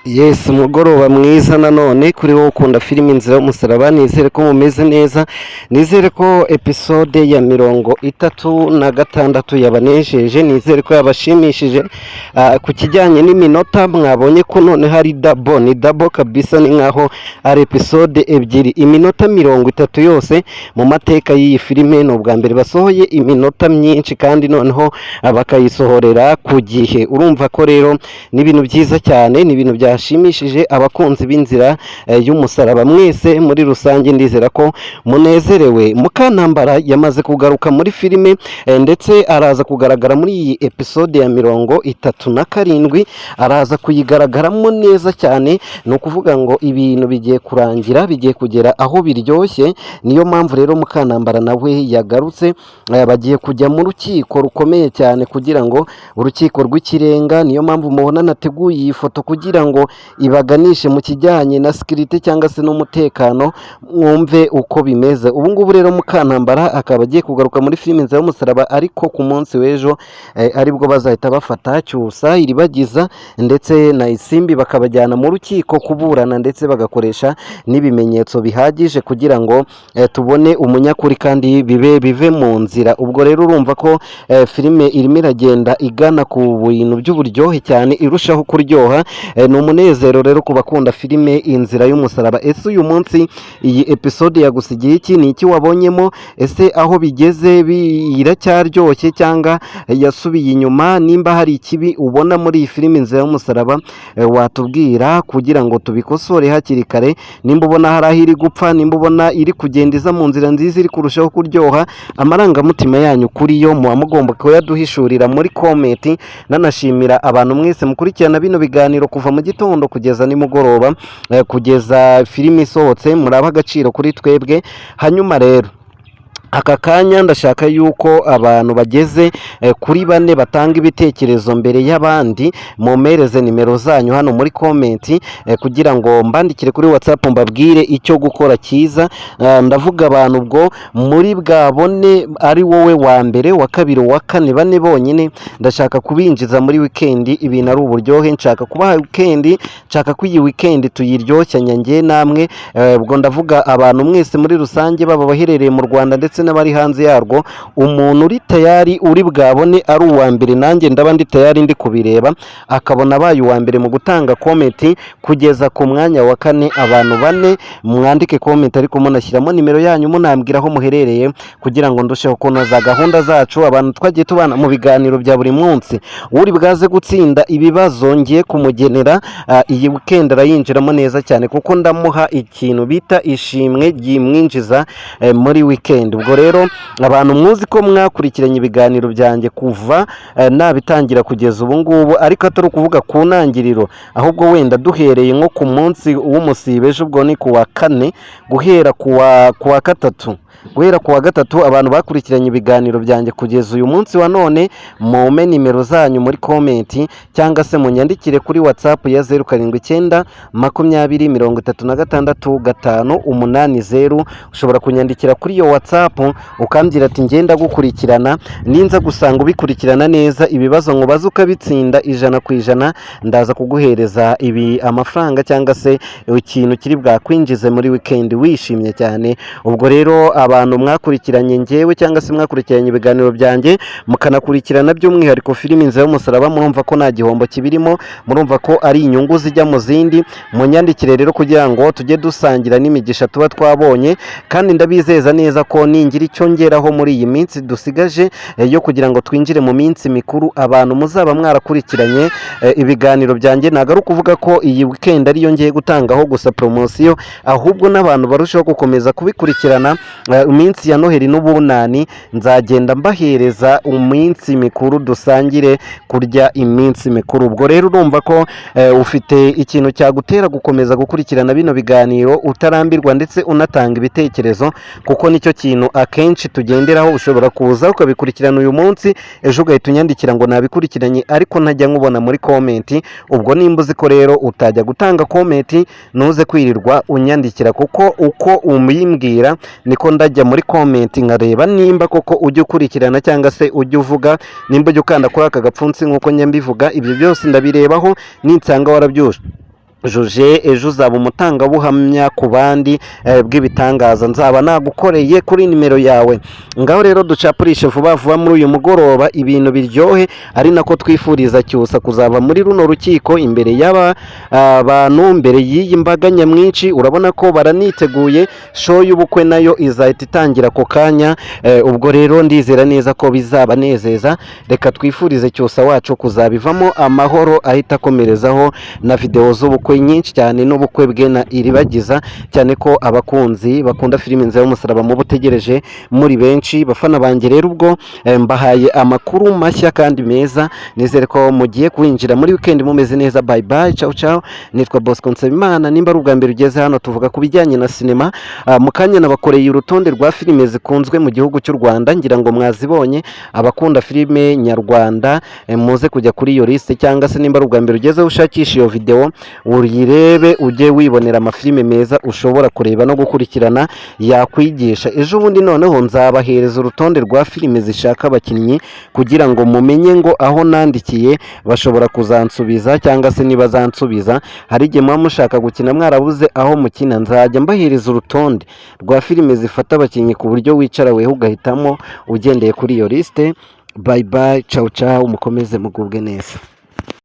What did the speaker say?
Yes, umugoroba mwiza nanone kuri wowe ukunda filime Inzira y'Umusaraba. Nizere ko mumeze neza, nizere ko episode ya 36 yabanejeje, nizere ko yabashimishije. Ku kijyanye n'iminota, mwabonye ko none hari double, ni double kabisa, ni nkaho ari episode ebyiri, iminota 30 yose. Mu mateka y'iyi filime ni ubwa mbere basohoye iminota myinshi kandi noneho bakayisohorera ku gihe. Urumva ko rero ni ibintu byiza cyane, ni ibintu byashimishije abakunzi b'Inzira y'Umusaraba mwese muri rusange. Ndizera ko munezerewe. Mukantambara yamaze kugaruka muri filime, ndetse araza kugaragara muri iyi episode ya 37, araza kuyigaragaramo neza cyane. Ni ukuvuga ngo ibintu bigiye kurangira, bigiye kugera aho biryoshye. Niyo mpamvu rero Mukantambara nawe yagarutse. Bagiye kujya mu rukiko rukomeye cyane, kugira ngo urukiko rw'ikirenga. Niyo mpamvu mubona nateguye iyi foto kugira ngo ibaganishe mu kijyanye na sécurité cyangwa se n'umutekano, mwumve uko bimeze ubu ngubu. Rero Mukantambara akaba agiye kugaruka muri filime Inzira y'Umusaraba, ariko ku munsi w'ejo aribwo bazahita bafata Cyusa, Iribagiza ndetse na Isimbi, bakabajyana mu rukiko kuburana, ndetse bagakoresha n'ibimenyetso bihagije kugira ngo tubone umunyakuri kandi bibe bive mu nzira. Ubwo rero urumva ko filime irimo iragenda igana ku bintu by'uburyohe cyane, irushaho kuryoha. Ni umunezero rero ku bakunda filime Inzira y'Umusaraba. Ese uyu munsi iyi episode yagusigiye iki? Ni iki wabonyemo? Ese aho bigeze iracyaryoshye cyangwa yasubiye inyuma? Nimba hari ikibi ubona muri iyi filime Inzira y'Umusaraba, watubwira kugira ngo tubikosore hakiri kare. Nimba ubona hari aho iri gupfa, nimba ubona iri kugenda iza mu nzira nziza, iri kurushaho kuryoha, amarangamutima yanyu kuri yo muba mugomba kuyaduhishurira muri comment. Nanashimira abantu mwese mukurikirana bino biganiro kuva mu gitondo kugeza nimugoroba, kugeza filime isohotse, muraba agaciro kuri twebwe. Hanyuma rero aka kanya ndashaka yuko abantu bageze kuri bane batanga ibitekerezo mbere y'abandi. Mumpereze nimero zanyu hano muri comment, kugira ngo mbandikire kuri WhatsApp mbabwire icyo gukora cyiza. Ndavuga abantu ubwo muri bwabone ari wowe wa mbere, wa kabiri, wa kane, bane bonyine. Ndashaka kubinjiza muri weekend, ibintu ari uburyohe. Nshaka kubaha weekend, nshaka ko iyi weekend tuyiryoshya njye namwe. Ubwo ndavuga abantu mwese muri rusange, baba abaherereye mu Rwanda ndetse n'abari hanze yarwo. Umuntu uri tayari, uri bwabone ari uwa mbere, nanjye ndaba ndi tayari ndi kubireba, akabona abaye uwa mbere mu gutanga comment kugeza ku mwanya wa kane, abantu bane mwandike comment ariko munashyiramo nimero yanyu, munambwira aho muherereye, kugira ngo ndusheho kunoza gahunda zacu. Abantu twagiye tubana mu biganiro bya buri munsi, uri bwaze gutsinda ibibazo ngiye kumugenera, iyi weekend arayinjiramo neza cyane, kuko ndamuha ikintu bita ishimwe ryimwinjiza muri weekend. Ubwo rero abantu muzi ko mwakurikiranye ibiganiro byanjye kuva nabitangira kugeza ubu ngubu, ariko atari ukuvuga ku ntangiriro, ahubwo wenda duhereye nko ku munsi w'umusibe ejo, ubwo ni ku wa kane, guhera ku wa gatatu, guhera ku wa gatatu, abantu bakurikiranye ibiganiro byanjye kugeza uyu munsi wa none, mumpe nimero zanyu muri comment cyangwa se munyandikire kuri WhatsApp ya 0792036580. Ushobora kunyandikira kuri iyo WhatsApp ukambwira ati: "Ngenda gukurikirana." Ninza gusanga ubikurikirana neza, ibibazo nkubaza ukabitsinda 100%, ndaza kuguhereza ibi amafaranga cyangwa se ikintu kiri bwakwinjize muri weekend wishimye cyane. Ubwo rero abantu mwakurikiranye njyewe cyangwa se mwakurikiranye ibiganiro byanjye, mukanakurikirana by'umwihariko filimi Inzira y'Umusaraba, murumva ko nta gihombo kibirimo, murumva ko ari inyungu zijya mu zindi. Munyandikire rero kugira ngo tujye dusangira n'imigisha tuba twabonye. Kandi ndabizeza neza ko ningira icyo ngeraho muri iyi minsi dusigaje yo kugira ngo twinjire mu minsi mikuru, abantu muzaba mwarakurikiranye ibiganiro byanjye, ntabwo ari ukuvuga ko iyi weekend ariyo ngiye gutangaho gusa poromosiyo, ahubwo n'abantu barushaho gukomeza kubikurikirana iminsi ya Noheli n'Ubunani, nzagenda mbahereza iminsi mikuru, dusangire kurya iminsi mikuru. Ubwo rero urumva ko ufite ikintu cyagutera gukomeza gukurikirana bino biganiro utarambirwa, ndetse unatanga ibitekerezo, kuko nicyo kintu akenshi tugenderaho. Ushobora kuza ukabikurikirana uyu munsi, ejo ugahita unyandikira ngo nabikurikiranye, ariko ntajya nkubona muri comment. Ubwo nimba uzi ko rero utajya gutanga comment, ntuze kwirirwa unyandikira, kuko uko ubimbwira niko ndajya muri comment nkareba nimba koko ujya ukurikirana cyangwa se ujya uvuga, nimba ujya ukanda kuri aka gapfunsi nk'uko njya mbivuga. Ibyo byose ndabirebaho, ninsanga warabyuje. Juje, ejo uzaba umutangabuhamya ku bandi bw'ibitangaza nzaba nagukoreye kuri nimero yawe. Ngaho rero ducapurishe vuba vuba muri uyu mugoroba, ibintu biryohe, ari nako twifuriza Cyusa kuzava muri runo rukiko imbere y'aba bantu, mbere y'iyi mbaga nyamwinshi. Urabona ko baraniteguye, show y'ubukwe nayo izahita itangira ako kanya. Ubwo rero ndizera neza ko bizabanezeza. Reka twifurize Cyusa wacu kuzabivamo amahoro, ahita akomerezaho na videwo z'ubukwe nyinshi cyane n'ubukwe bwe na Iribagiza, cyane ko abakunzi bakunda filime Inzira y'Umusaraba muba utegereje muri benshi. Bafana banjye rero, ubwo mbahaye amakuru mashya kandi meza, nizere ko mugiye kwinjira muri weekend mumeze neza. Bye bye, ciao ciao. Nitwa Bosco Nsabimana. Nimba ari ubwa mbere ugeze hano, tuvuga ku bijyanye na sinema. Mu kanya nabakoreye urutonde rwa filime zikunzwe mu gihugu cy'u Rwanda, ngira ngo mwazibonye. Abakunda filime nyarwanda, muze kujya kuri iyo liste, cyangwa se nimba ari ubwa mbere ugezeho, ushakisha iyo video uyirebe, ujye wibonera amafilime meza ushobora kureba no gukurikirana yakwigisha. Ejo bundi noneho nzabahereza urutonde rwa filime zishaka abakinnyi, kugira ngo mumenye ngo aho nandikiye bashobora kuzansubiza cyangwa se niba zansubiza. Hari igihe muba mushaka gukina mwarabuze aho mukina. Nzajya mbahereza urutonde rwa filime zifata abakinnyi, ku buryo wicara weho ugahitamo ugendeye kuri iyo liste. Bye bye, ciao ciao, mukomeze mugubwe neza.